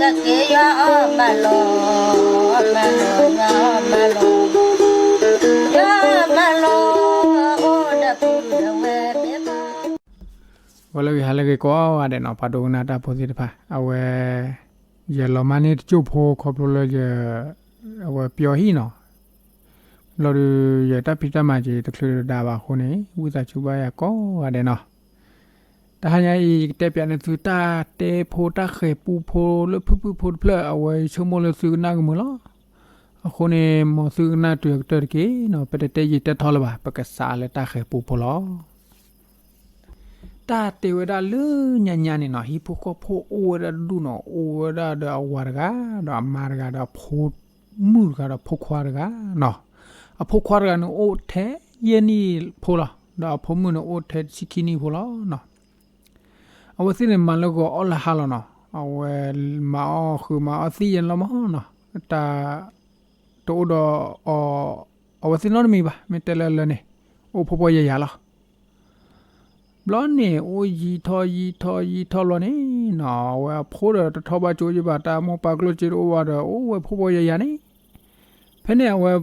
က့ယွၤအီၣ်မၤလီၤ, မၤလီၤ, ယွၤအီၣ်မၤလီၤ, ယွၤအီၣ်မၤလီၤ, အိၣ်ဒီးပုၢ်ဒီးဝဲၢ်, ဂီၤလၢအဂ့ၤ ဟါလၢအဂ့ၤကိးဂၤဒဲးနီၤ, ပှၤဒိကနၣ်တၢ်ဖိသ့ၣ်တဖၣ်, အဝဲ ယလီၤမၢ်န့ၢ်တစိၢ်ဖိခီဖျိလၢယ အဝဲပျီဟံၣ်နီၤ, ဘျီဒီး ယတၢ်ဖံးတၢ်မၤက့ၤတချုးတဒါဘၣ်အဃိန့ၣ် ဝံသးစူၤဘၣ်ယၤကိးဂၤဒဲးနီၤ. တဟါညါအံၤ ယကတဲပၠးန့ၢ်သုတၢ်တဲဖိတၢ်ဃဲၤပူဖိလၢဖုၣ်ဖုၣ်ဖိတဖျၢၣ် အဝဲယဆိကမိၣ်လၢသုကနၣ်ကမုာ်လီၤ. အဃိန့ၣ် မ်သုကနၣ်တုၤအကတၢၢ်တက့ၢ်နီၤ, ပတတဲယံာ်တဲထီလၢၤဘၣ်, ပကစးလၢတၢ်ဃဲၤပူဖိလီၤ. တၢ်တဲဝဲဒၣ်လၢညါညါန့ၣ်နီၤ, ဟံၣ်ဖိဃီဖိအိၣ်ဝဲဒၣ်တဒူၣ်နီၤ, အိၣ်ဝဲဒၣ်ဒီးအဝၤတဂၤ, ဒီးအမါတဂၤ, ဒီးအဖိမုၣ်တဂၤ, ဒီးဖိခွါတဂၤနီၤ. အဖိခွါတဂၤန့ၣ်အိၣ်ထဲယဲၢ်နံၣ်ဖိလီၤ, ဒီးအဖိမုၣ်န့ၣ်အိၣ်ထဲတဆံခံနံၣ်ဖိလီၤနီၤ. အဝဲသ့ၣ်န့ၣ်မၤလၢဂီၤအီၣ်လၢဟါလီၤနီၤ, အဝဲမၤအီၣ်ဃုာ်မၤအီၣ်သံယဲၢ်လီၤမးနီၤ, တၢ်တအိၣ်ဒီးအီၤ အဝဲသ့ၣ်နီတမံၤဘၣ်, မ့ၢ်တဲလၢလၢန့ၣ် အိၣ်ဖှီၣ်ဖှီၣ်ယာ်ယာ်လီၤ. ဘျီန့ၣ် အိၣ်ယံာ်ထီၣ်ယံာ်ထီၣ်ယံာ်ထီၣ်ဘျီန့ၣ်နီၤ, အဝဲအဖိဒီးတထီၣ်ဘၣ်ကၠိယဘၣ်, တၢ်မိၢ်ပၢ်ကျိၣ်စ့တအိၣ်ဘၣ်ဒီး အိၣ်ဝဲဖှီၣ်ဖှီၣ်ယာ်ယာ်န့ၣ်, ဖဲန့ၣ်အဝဲ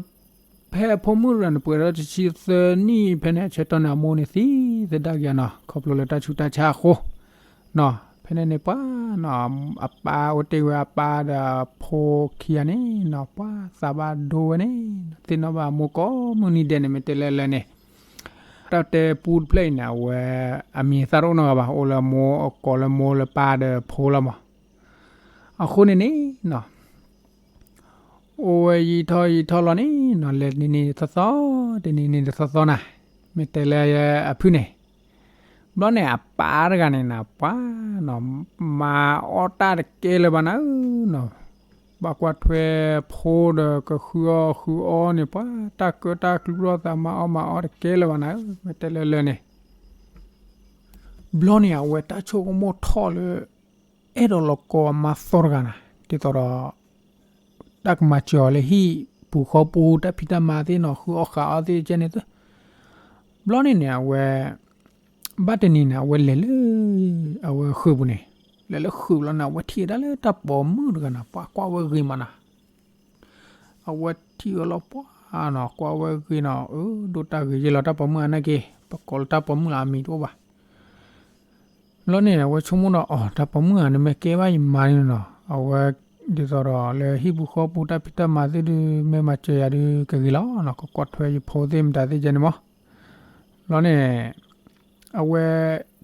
ဖဲအဖိမုၣ်တဂၤန့ၣ် ပှဲၤဒီးတဆံသၢနံၣ် ဖဲန့ၣ်အဆၢကတီၢ်န့ၣ် အမိၢ်န့ၣ်သံသဒၣ်က့ၤနီၤ, ခီဖျိလၢတၢ်ဆူးတၢ်ဆါအဃိနီၤ. ဖဲန့ၣ်န့ၣ်ပှၤနီၤ, အပၢ်အိၣ်တ့ၢ်ဝဲအပၢ်ဒီးအဖိခံဂၤန့ၣ်နီၤ, ပှၤသးဘၣ်ဒိဝဲန့ၣ်, သ့ၣ်နီၣ်ဘၣ်အမိၢ်ကိးမုၢ်နံၤဒဲးန့ၣ် မ့ၢ်တဲလၢလၢန့ၣ် တၢ်တဲပူတဖျၢၣ်အံၤန့ၣ် အဝဲ အမံၤအသၣ်တအိၣ်နီတဂၤဘၣ်, အိၣ်လၢမိၢ်အကိးလၢမိၢ်လၢပၢ်ဒီးဖိလီၤမး. အဃိန့ၣ်န့ၣ်နီၤ, အိၣ်ဝဲယံာ်ထီၣ်ယံာ်ထီၣ်လီၤန့ၣ်နီၤ, လဲၤတနံၤနံၤတသီသီ, တနံၤနံၤတသီသီနၤ, မ့ၢ်တဲလၢအဖုၣ်န့ၣ်, ဘျီန့ၣ်အပၢ်တဂၤန့ၣ်နၤ ပှၤနီၤ, မၤအီၣ်တၢ်တကဲလၢၤဘၣ်နၤဧၢနီၤ, ဘၣ်ကွၢ်ထွဲဖိဒီးကဃုအီၣ်ဃုအီန့ၣ် ပှၤတၢ်ကၢတၢ်ကျူထီၣ်သး မၤအီၣ်မၤအီတကဲလၢၤဘၣ်နၤဧၢ, မ့ၢ်တဲလၢလၢန့ၣ် ဘျီန့ၣ် အဝဲတၢ်ဆိကမိၣ်ထီၣ်လၢ အဲၣ်ဒိးလီၤကီအမါသီတဂၤနၤ, ဒ်သိးဒီး တၢ်ကမၤစၢၤအီၤလၢဟံၣ်ပူၤဃီပူၤ တၢ်ဖံးတၢ်မၤသ့ၣ်နီၤ, ဃုအီၣ်ဃုအီသ့ၣ်ကဲန့ၣ်သ့. ဘျီန့ၣ်န့ၣ် အဝဲ ဘၣ်တနံၤန့ၣ် အဝဲလဲၤလၢ အဝဲဃုာ်ပူၤန့ၣ်, လဲၤလၢဃုာ်ဘျီန့ၣ် အဝဲထံၣ်ဝဲဒၣ်လၢတၢ်ပိာ်မုၣ်တဂၤနၤ, ပှၤကွၢ်ဝဲဂ့ၤမးနၤ. အဝဲထံၣ်ဝဲလီၤပှၤနီၤ, ကွၢ်ဝဲဂ့ၤနီၤ, အၢ ဒိၣ်တၢ်ဂ့ၤယဲလီၤ တၢ်ပိာ်မုၣ်အါန့ၢ်က့ၤ, ပကိးလၢတၢ်ပိာ်မုၣ်လၢအမံၤတအိၣ်ဘၣ်. ဘျီန့ၣ် အဝဲဆိကမိၣ်ဒီး အီၤ တၢ်ပိာ်မုၣ်ဧါ နမ့ၢ်ကဲဘၣ်ယမါန့ၣ်နီၤ, အဝဲ ဒ်သိးဒီးလၢဟံၣ်ပူၤဃီပူၤ တၢ်ဖံးတၢ်မၤသ့ၣ်ဒုး မ့ၢ်မၤစၢၤယၤဒုးကဂ့ၤလီၤနီၤ, ကကွၢ်ထွဲယဖိသ့ၣ်မတၤသ့ၣ်ကဲန့ၣ်မး. ဘျီန့ၣ် အဝဲ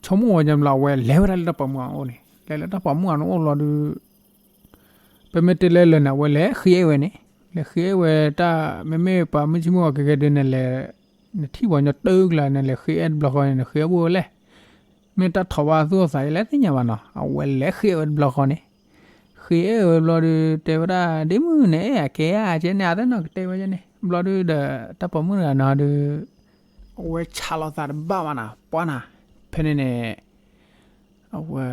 ဆိကမိၣ်ဝဲန့ၣ်ဘျီ အဝဲလဲၤဝဲဒၣ်လၢတၢ်ပိာ်မုၣ်အအိၣ်န့ၣ်, လဲၤလၢတၢ်ပိာ်မုၣ်အအိၣ်လီၤဒုး ပမ့ၢ်တဲလၢလၢာ်န့ၣ် အဝဲလဲၤဃ့အဲၣ်ဝဲန့ၣ်, လဲၤဃ့အဲၣ်ဝဲတၢ် မ့မ့ၢ်ပှၤမုၢ်ဆ့ၣ်မုၢ်ဂီၤကဲကဲဒုးန့ၣ်လဲၣ်, နထံၣ်ပှၤကညီတၢ်အုၣ်ကျါန့ၣ် လဲၤဃ့အဲၣ်တဘျီဃီန့ၣ် နဃ့အဲၣ်ဘၣ်ဝဲလဲၣ်, မ့ၢ်တၢ်ထိးဘၣ်သူၣ်အသးအံၤလဲၣ်သ့ၣ်ညါဘၣ်နီၤ, အဝဲလဲၤဃ့အဲၣ်ဝဲတဘျီဃီန့ၣ်, ဃ့အဲၣ်ဝဲဘျီဒုး တဲဝဲဒၣ် ဒ့မုၣ်န့ၣ် အဲၣ်အကဲဧါ ကဲန့ၣ် အသ့ၣ်နီၣ်ကတဲဝဲကဲန့ၣ်, ဘျီဒုးဒီး တၢ်ပိာ်မုၣ်တဂၤနီၤဒုး အဝဲဆးလီၤသးတဘၣ်ဘၣ်နၤ ပှၤနၤ, ဖဲန့ၣ်န့ၣ် အဝဲ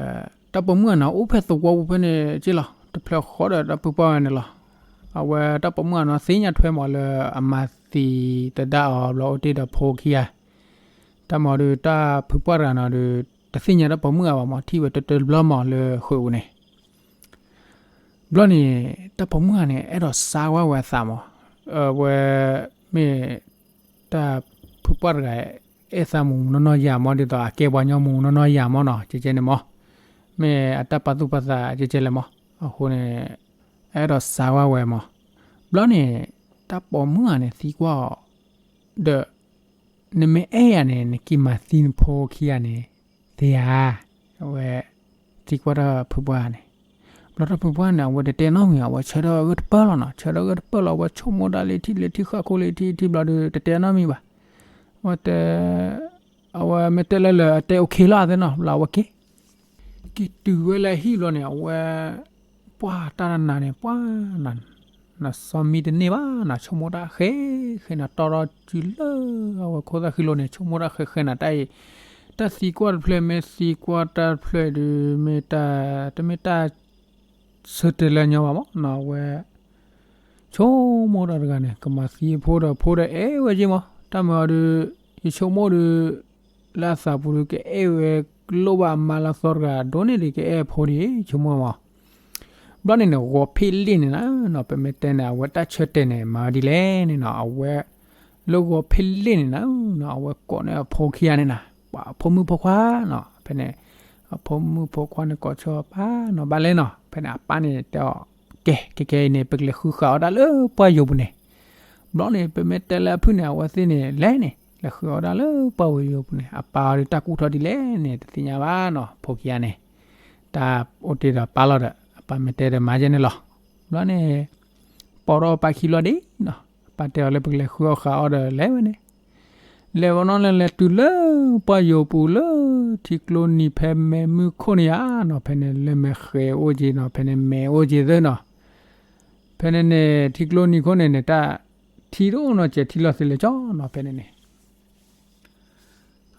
တၢ်ပိာ်မုၣ်ဂၤန့ၣ် အိၣ်ဖဲသဝီပူၤဖဲန့ၣ်က့လီၤ, တဖျၢၣ်ဃီဒီးတၢ်ဖုပှၢ်ဝဲန့ၣ်လီၤ. အဝဲတၢ်ပိာ်မုၣ်ဂၤနီၤ သ့ၣ်ညါထွဲမးလၢအမၤသံသဒၣ်အီၤဘျီအိၣ်တ့ၢ်ဒီးဖိခံဂၤ, တၢ်မၤဒုးတၢ်ဖုပှၢ်တဂၤနီၤဒုး တသ့ၣ်ညါတၢ်ပိာ်မုၣ်ဂၤဘၣ်မး ထံၣ်ဝဲတၢတၢတဘျီမးလၢဃုာ်ပူၤန့ၣ် ဘျီန့ၣ် တၢ်ပိာ်မုၣ်ဂၤန့ၣ် အဲၣ်ဒိးစါကွၢ်ဝဲအသးမး, အဝဲ မ့ၢ် တၢ်ဖုပှၢ်တဂၤ အဲၣ်သးမူးမူးနီၢ်နီၢ်ယၤမး ဒ်သိးအကဲပှၤညီမူးမူးနီၢ်နီၢ်ယၤမးနီၤ ကဲကဲန့ၣ်မး, မ့ၢ်အတၢ်ပာ်သူၣ်ပာ်သးကဲကဲလဲၣ်မး, အဃိန့ၣ် အဲၣ်ဒိးစါကွၢ်ဝဲမး, ဘျီန့ၣ် တၢ်ပိာ်မုၣ်ဂၤန့ၣ် သံကွၢ်အီၤ ဒီး နမ့ၢ်အဲၣ်ယၤန့ၣ် နက့ၤမၤသံနဖိခံဂၤန့ၣ် သ့ဧါ, အဝဲ သံကွၢ်တၢ်ဖုပှၢ်န့ၣ်, ဘျီတၢ်ဖုပှၢ်န့ၣ် အဝဲတတဲနီတမံၤ အဝဲဆၢထၢၣ်ဂၢၢ်တပၢၢ်လီၤနီၤ, ဆၢထၢၣ်ဂၢၢ်တပၢၢ်လီၤ အဝဲဆိကမိၣ်ဒၣ်လၢထံၣ်လၢထံၣ်ဃၣ်ခိၣ်လၢထံၣ်ထံၣ်ဘျီဒီး တတဲနီတမံၤဘၣ်, အဝဲတဲ အဝဲမ့ၢ်တဲလၢလၢအတဲ okay လီၤသ့ၣ်နီၤ ဘျီအဝဲက့ၤ က့ၤတုၤဝဲလၢဟံၣ်ဘျီန့ၣ် အဝဲ ပှၢ်တၢ်နးနးန့ၣ် ပှၢ်နး နစီမံတန့ၢ်ဘၣ်နၤ ဆိကမိၣ်တၢ်ဃဲဃဲနၤ တီထီၣ်စုလၢအဝဲခိၣ်သၣ်ဃံလိၤန့ၣ် ဆိကမိၣ်တၢ်ဃဲဃဲနၤ တၢ်အံၤ တၢ်သံကွၢ်တဖျၢၣ် မ့ၢ်သံကွၢ်တၢ်တဖျၢၣ်အံၤဒုး မ့ၢ်တၢ် တမ့ၢ်တၢ်ဆၢတဲာ်လၢညီဘၣ်မးနီၤ အဝဲ ဆိကမိၣ်တၢ်တဂၤန့ၣ် ကမၤသံအဖိဒီး ဖိဒီးအဲၣ်ဝဲက့ၤမး တၢ်မၤအီၤဒုး ယဆိကမိၣ်ဒုး လၢအသးပူၤဒုး ကအဲၣ်ဝဲလိၣ်ဘၣ်အမါလၢအသီတဂၤ ဒိၣ်န့ၢ်ဒံးကအဲၣ်အဖိဒံး ဆိကမိၣ်မး ဘျီန့ၣ်န့ၣ် ဂီၤဖ့လ့ၣ်န့ၣ်နၤနီၤ ပမ့ၢ်တဲန့ၣ် အဝဲတၢ်ဆၢတဲာ်န့ၣ် မၤဝဲဒ်လဲၣ်န့ၣ်နီၤ အဝဲ လၢဂီၤဖ့လ့ၣ်န့ၣ်နၤနီၤ အဝဲကိးန့ၢ်အဖိခံဂၤန့ၣ်နၤ ပှၤအဖိမုၣ်ဖိခွါနီၤ ဖဲန့ၣ် အဖိမုၣ်ဖိခွါန့ၣ်ကိးဆၢအပၢ်နီၤ ဘၣ်လဲၣ်နီၤ ဖဲန့ၣ်အပၢ်န့ၣ်တဲအီၤ ကဲ ခဲခဲအံၤန့ၣ် ပကလဲၤဃုဃာ်အီၣ်တၢ်လၢပှၢ်ယိာ်ပူၤန့ၣ် ဘျီန့ၣ် ပမ့ၢ်တဲလၢအဖုၣ်န့ၣ် အဝဲသ့ၣ်န့ၣ် လဲၤန့ၣ် လဲၤဃုအီၣ်တၢ်လၢပှၢ်ယိာ်ပူၤန့ၣ် အပၢ်အီၤဒုးတၢ်ကူၣ်ထီၣ်ဒ်လဲၣ်န့ၣ် တသ့ၣ်ညါဘၣ်နီၤ ဖိခံဂၤန့ၣ် တၢ်အိၣ်တ့ၢ်ဒီးပၢ်လီၤဒီး အပၢ်မ့ၢ်တဲဒီးမၤယဲန့ၣ်လီၤ. ဘျီန့ၣ် ပိာ်ထီၣ်အပၢ်ခံဘျီဒံးနီၤ အပၢ်တဲအီၤလၢပကလဲၤဃုအီၣ်ဃာ်အီၣ်ဒီးလဲၤဝဲန့ၣ် လဲၤဝဲနီၤ လဲၤလဲၤတုၤလၢပှၢ်ယိာ်ပူၤလၢ ထံကျိနံၤဖဲမဲာ်မုၢ်ခိၣ်န့ၣ်ဧါနီၤ ဖဲန့ၣ်လၢမဲာ်ဃဲၤအိၣ်က့ၤနီၤ ဖဲန့ၣ်မဲာ်အိၣ်က့ၤသ့နီၤ ဖဲန့ၣ်န့ၣ် ထံကျိနံၤခိၣ်န့ၣ်န့ၣ် တၢ်ထံတအိၣ်နီၤ စဲးထံလီၤသ့လၢာ်ကၠီနီၤ ဖဲန့ၣ်န့ၣ်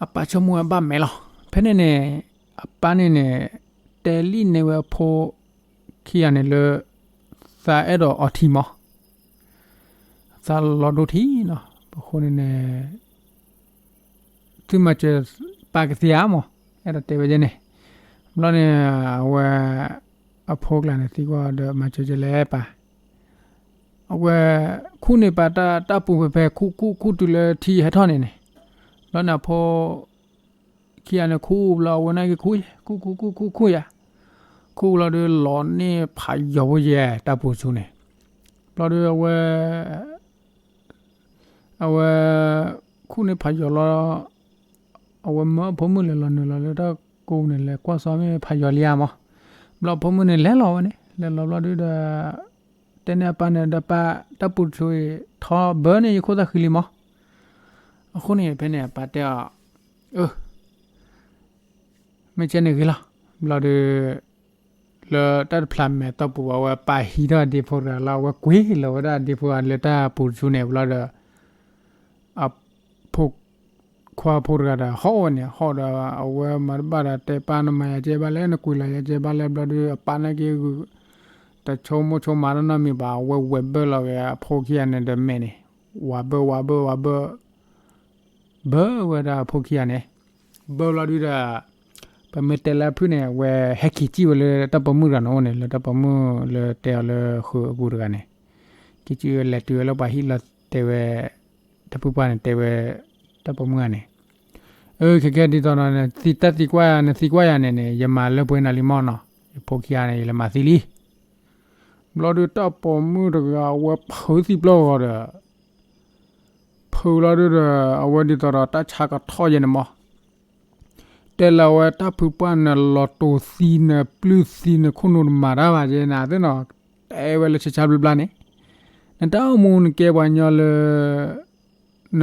အပၢ်ဆိကမိၣ်ဝဲဘၣ်မဲာ်လီၤ. ဖဲန့ၣ်န့ၣ် အပၢ်န့ၣ်န့ၣ် တဲလံာ်န့ၢ်ဝဲအဖိခံဂၤန့ၣ်လၢ သးအဲၣ်ဒိးအီထံမး သးလီၤဒိထံနီၤ အဃိန့ၣ်န့ၣ် သုမၤစၢၤပၢ်ကသ့ဧါမး အဲၣ်ဒိးတဲဝဲဒ်န့ၣ် ဘျီန့ၣ် အဝဲ အဖိကျါန့ၣ်သံကွၢ်ဒီးမၤစၢၤကလဲၣ်ပၢ် အဝဲ ခူၣ်န့ၢ်ပၢ်တၢ် တၢ်ပူၤဖဲဖဲခူၣ်ခူၣ်ခူၣ်တုၤလၢထံဟဲထီၣ်န့ၣ်န့ၣ် ဘျီန့ၣ်အဖိ ခံဂၤန့ၣ်ခူၣ်ဘျီအဝဲန့ၣ်က့ၤခူၣ် ခူၣ်ခူၣ်ခူၣ်ခူၣ်ခူၣ်ယၤ ခူၣ်ဘျီဒီးလီၤန့ၢ်ဖးယီၤဖိယဲၢ် တၢ်ပူၤဆူန့ၣ် ဘျီဒီးအဝဲ အဝဲ ခူၣ်န့ၢ်ဖးယီၤလီၤ အဝဲမၢအဖိမုၣ်လဲၤလီၤနုာ်လီၤလၢတၢ်ကိးပူၤန့ၣ် လဲၤကွၢ်စီမ့ၢ်ဖးယီၤလံဧါမး ဘျီအဖိမုၣ်န့ၣ်လဲၤလီၤဝဲန့ၣ် လဲၤလီၤဘျီဒုဒီး တဲန့ၢ်အပၢ်န့ၣ်ဒီးပၢ် တၢ်ပူၤတဆူအံၤ ထီဘၢန့ၢ်ယခိၣ်သၣ်ဃံလံမး အဃိန့ၣ် ဖဲန့ၣ်အပၢ်တဲအီၤ အၢ မ့ၢ်ကဲန့ၣ်ဂ့ၤလီၤ ဘျီဒီး လၢတၢ်တဖျးမဲာ်တီၢ်ပူၤဘၣ်ဝဲ ပၢ်ဟံးထီၣ်အဒ့ဖိတဂၤလီၤ အဝဲကွံာ်လီၤဝဲဒၣ်အဒ့ဖိလၢတၢ်ပူၤတဆူန့ၣ် ဘျီဒီး အဖိခွါဖိတဂၤဒီးဟီၣ်ဝဲန့ၣ် ဟီၣ်ဒီးအဝဲမၤတဘၣ်ဒီးတဲပၢ် နမၤယၤကဲဘၣ်လဲၣ် နကွံာ်လီၤယၤကဲဘၣ်လဲၣ် ဘျီဒီးအပၢ်န့ၣ်က့ၤဂုာ် တဆိကမိၣ်ဆိကမးတၢ်နီတမံၤဘၣ် အဝဲဝဲၢ်ဘၢလီၤက့ၤအဖိခံဂၤန့ၣ်ဒီးမဲာ်န့ၣ် ဝးဘၢဝးဘၢဝးဘၢ ဘၢဝဲဒၣ်အဖိခံဂၤန့ၣ် ဘၢဘျီဒုဒီး ပမ့ၢ်တဲလၢအဖုၣ်န့ၣ် အဝဲဟဲက့ၤစံၣ်ဝဲလၢတၢ်ပိာ်မုၣ်တဂၤန့ၣ်အိၣ်န့ၣ် လၢတၢ်ပိာ်မုၣ်လၢတဲအီၤလၢဃုာ်အပူၤတဂၤန့ၣ် က့ၤစံၣ်ဝဲလဲၤတုၤဝဲလၢပှၤဟံၣ်လီၤတဲဝဲ တၢ်ဖုပှၢ်န့ၣ်တဲဝဲ တၢ်ပိာ်မုၣ်ဂၤန့ၣ် အၢ ခဲကဲဒ်သိးဒီး နသံတၢ်သံကွၢ်ယၤ နသံကွၢ်ယၤန့ၣ်န့ၣ် ယမၤလၢပှဲၤနၤလံမးနီၤ ယဖိခံဂၤန့ၣ် ယလဲၤမၤသံလံ ဘျီဒီးတၢ်ပိာ်မုၣ်တဂၤ အဝဲဖုးသံပျီၢ်ဂီၤဒီး ဖုးလီၤဒုဒီး အဝဲဒ်သိးဒီးတၢ်ဆါကထီၣ်ယဲန့ၣ်မး တဲလၢအဝဲတၢ်ဖုပှၢ်နလီၤတိာ်သံ နပျုၢ်သံ နခိၣ်နူာ်တမၤတၢ်ဘၣ်ယဲန့ၣ်သ့ၣ်နီၤ တဲဝဲလၢဆါဆါဘျါဘျါန့ၣ် နတၢ်အိၣ်မူနကဲပှၤကညီလၢ န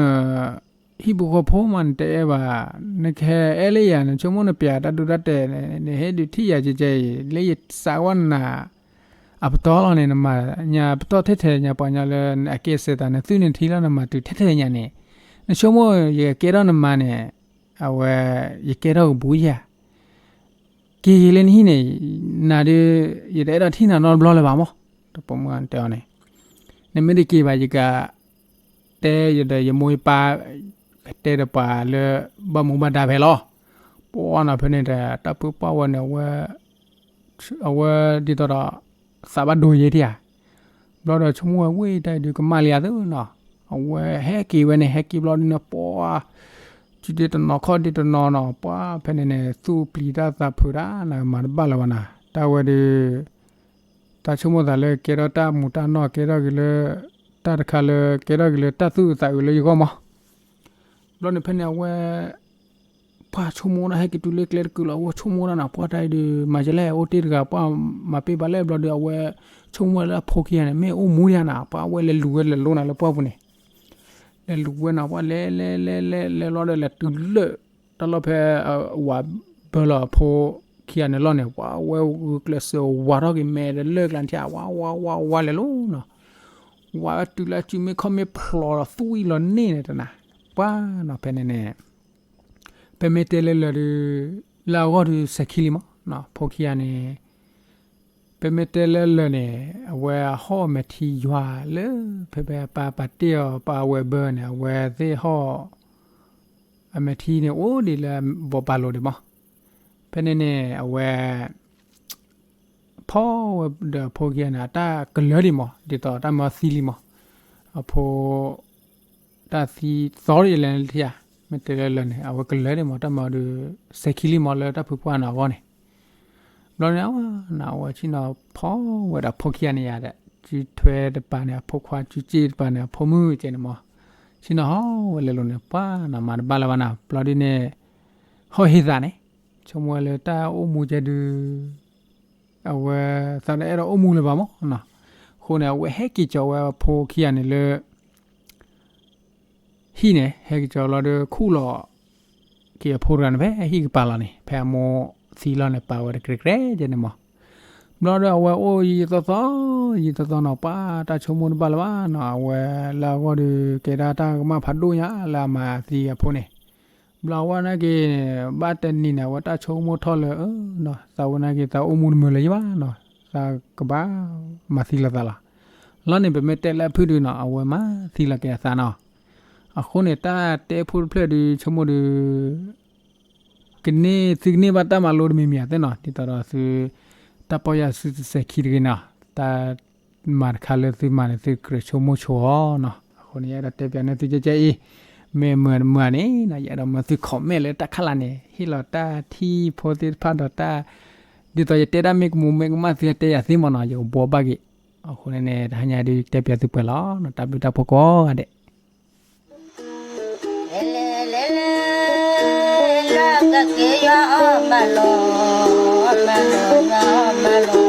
ဟံၣ်ဖိဃီဖိမး နတအဲၣ်ဘၣ်, နကဟဲအဲၣ်လၢယၤ နဆိကမိၣ်နပျဲတၢ်ဒိတၢ်တဲာ်န့ၣ် နဟဲဒုးထံၣ်ယၤကဲကဲအံၤ လၢယစးကွၢ်နၤ အပတီၢ်လီၤန့ၣ် နမၤညါပတီၢ်ထဲထဲညါ ပှၤကညီလၢအကဲစဲးသး နသုးနထံလီၤ နမၤတုၤထဲထဲညါန့ၣ် နဆိကမိၣ်ယကဲထီၣ်နမါန့ၣ် အဝဲ ယကဲထီၣ်ကဘူးယၤ က့ၤယလၢနဟံၣ်န့ၣ် နၤဒုး ယတအဲၣ်ဒိးထံၣ်နၤနီတဘျီလၢၤဘၣ်မး, တပိာ်မုၣ်တဲအီၤန့ၣ်, နမ့ၢ်တက့ၤဘၣ် ယက တဲယဒီးယမိၢ်ယပၢ် ကတဲဒီးပှၤလၢ ဘၣ်မူဘၣ်ဒါဖဲလီၤ. ပှၤနီၤဖဲန့ၣ်ဒီး တၢ်ဖုပှၢ်ဝဲန့ၣ် အဝဲ အဝဲဒ်သိးဒီး သးဘၣ်ဒိယဲထံဧါ ဘျီဒီးဆိကမိၣ်ဝဲဝံၤတၢ်အံၤဒုးကမၣ်လံဧါသ့နီၤ, အဝဲဟဲက့ၤဝဲန့ၣ် ဟဲက့ၤဘျီဒုးန့ၣ် ပှၤ စုဒ့တနီၤခီၣ်ဒ့တနီၤနီၤ ပှၤဖဲန့ၣ်န့ၣ် သူၣ်ပျံၤတၢ်သးဖုးတၢ်နမၤတဘၣ်လၢၤဘၣ်နၤ, တၢ်ဝဲဒုး တၢ်ဆိကမိၣ်သးလၢကဲထီၣ်တၢ်မူးတၢ်နီၢ် ကဲထီၣ်က့ၤလၢ တၢ်တခါလၢ ကဲထီၣ်က့ၤလၢတၢ်သူၣ်အုးသးအုးလၢယဂီၢ်မး ဘျီန့ၣ်ဖဲန့ၣ်အဝဲ ပှၤဆိကမိၣ်ဒၣ်ဟဲက့ၤတုၤလၢကျဲတကုာ်လီၤ အဝဲဆိကမိၣ်ဒၣ်နၤ ပှၤတၢ်အံၤဒုး မၤယလဲၣ် အိၣ်တ့ၢ်တဂၤ ပှၤမၤပ့ၢ်ဘၣ်လဲၣ် ဘျီဒီးအဝဲ ဆိကမိၣ်လၢအဖိခံဂၤန့ၣ် မ့ၢ်အိၣ်မူဒံးဧါနၤ ပှၤအဝဲလဲၤလူၤဝဲလဲၤလိနၤလၢပှၢ်ပူၤန့ၣ်, လဲၤလူၤဝဲနၤ ပှၤလဲၤလဲၤလဲၤလဲၤလဲၤလီၤဒီးလဲၤတုၤလၢ တၢ်လီၢ်ဖဲ ဝၤဘၢလီၤအဖိခံဂၤန့ၣ်လီၤန့ၣ် ပှၤအဝဲဂုာ်ကျဲးစၢးဝၤထီၣ်က့ၤ မဲာ်ဒီးလၢၢ်ကျါထံၣ် ဝၤဝၤဝၤဝၤလဲၤလိၤနီၤ ဝၤဝဲတုၤလၢအစုမ့ၢ်ခီၣ်မ့ၢ်ဖျိးဒီး သွံၣ်လီၤန့ၢ်န့ၣ်တနၤ, ပှၤနီၤဖဲန့ၣ်န့ၣ် ပမ့ၢ်တဲလၢလၢာ်ဒုး လၢအဂီၢ်ဒုးစဲးခံလံမး, ဖိခံဂၤန့ၣ် ပမ့ၢ်တဲလၢလၢာ်န့ၣ် အဝဲအဟီၣ်အမဲာ်ထံယွၤလၢ ဖဲဖဲအပၢ်ပာ်တ့ၢ်အီၤ ပှၤအဝဲဘၢန့ၣ် အဝဲသ့ၣ်ဟီၣ် အမဲာ်ထံန့ၣ် အိၣ်ဒံးလၢဘီပာ်လိၤဒံးမး, ဖဲန့ၣ်န့ၣ် အဝဲ ဖီဝဲဒီးအဖိခံဂၤန့ၣ် အတၢ်ကလၢာ်ဒံးမး ဒ်သိးတၢ်မၤအီၤသံလံမး, အဖိ တၢ်သံသီဒ်လဲၣ်န့ၣ်ထံၣ်ဧါ, မ့ၢ်တဲလၢလၢာ်န့ၣ် အဝဲကလၢာ်ဒံးမး တၢ်မၤအီၤဒီး စဲၤခံလံမးလၢတၢ်ဖုပှၢ်န့ၣ်အဂီၢ်န့ၣ်, ဘျီန့ၣ် အဝဲန့ၣ် အဝဲဆ့ၣ်နီၤဖီဝဲဒၣ်အဖိခံဂၤန့ၣ်ယါဒီး စုထွဲတပၤန့ၣ် အဖိခွါ စုစ့ၣ်တပၤန့ၣ် အဖိမုၣ်ကဲန့ၣ်မး, ဆ့ၣ်နီၤဟီဝဲလဲၤလိၤန့ၣ် ပှၤနီၤမၤတဘၣ်လၢၤဘၣ်နီၤ ဘျီဒ်န့ၣ် ဟီၣ်ဟ့သးန့ၣ် ဆိကမိၣ်ဝဲလၢတၢ်အိၣ်မူကဲဒုး အဝဲသးတအဲၣ်ဒိးအိၣ်မူလၢၤဘၣ်မးနီၤ, အဃိန့ၣ် အဝဲဟဲက့ၤကၠီၤဝဲအဖိခံဂၤန့ၣ်လၢ ဟံၣ်န့ၣ် ဟဲက့ၤကၠီၤလီၤဒီးခူၣ်လီၤ က့ၤအဖိတဂၤန့ၣ် ဖဲဟံၣ်ကပၤလီၤန့ၣ် ဖဲအမိၢ်သံလီၤန့ၣ် ပာ်ဝဲတကြဲးကြဲးကဲန့ၣ်မး, ဘျီဒီးအဝဲအိၣ်ယံာ်ယံာ်သီသီ ယံာ်သီသီနီၤ ပှၤတၢ်ဆိကမိၣ်တဘၣ်လၢၤဘၣ်နီၤ အဝဲလၢအဂီၢ်ဒီး ကဲဒၣ်တၢ်ကမၣ်ဖးဒိၣ်ညါလၢအမၤသံအဖိန့ၣ်, ဘျီအဝဲနာ်က့ၤ ဘၣ်တနံၤန့ၣ် အဝဲတၢ်ဆိကမိၣ်ထီၣ်လၢ အၢနီၤ သးဝဲနာ်က့ၤ သးအိၣ်မူတမုာ်လၢၤယဘၣ်နီၤ သးကဘၣ်မၤသံလီၤသးလီၤ, လီၤန့ၣ် ပမ့ၢ်တဲလၢအဖုၣ်ဒုးနီၤ အဝဲမၤသံလီၤက့ၤအသးနီၤ, အဃိန့ၣ် တၢ်တဲဖိတဖျၢၣ်ဒုး ဆိကမိၣ်ဒုး ကန့ၢ် သုကန့ၢ်ဘၣ်တၢ်မၤလိတမံၤမံၤဧါသ့ၣ်နီၤ ဒ်သိးဒီးသု တၢ်ပီၢ်ယၢ်သုတစဲၤခံတဂ့ၤနီၤ, တၢ်မၤတခါလၢသုမၤန့ၣ် သုကြၢးဆိကမိၣ်ဆိအီၤနီၤ, အဃိန့ၣ် ယအဲၣ်ဒိးတဲပၠးန့ၢ်သုကဲကဲအံၤ, မ့ၢ်မုာ်မုာ်န့ၣ်နီၤ ယအဲၣ်ဒိးမၢသု comment လၢတၢ်ခါလာ်န့ၣ် ဟ့ၣ်လီၤတၢ်ထံၣ်ဖိသ့ၣ်တဖၣ်ဒီးတၢ် ဒ်သိးယတဲတၢ်မ့ၢ်ကမူၤမ့ၢ်ကမၣ်သုတဲယၤသ့မ့ၢ်နီၤ ယကဘှီဘၣ်က့ၤ, အဃိန့ၣ်န့ၣ် တဟါညါဒုးတဲပၠးသုပှဲၤလီၤနီၤ တၢ်ဘျုးတၢ်ဖှိၣ်ကိးဂၤဒဲး လၢကက့ၤယွၤအီၣ်မၤလီၤ, မၤလီၤယွၤအီၣ်မၤလီၤ,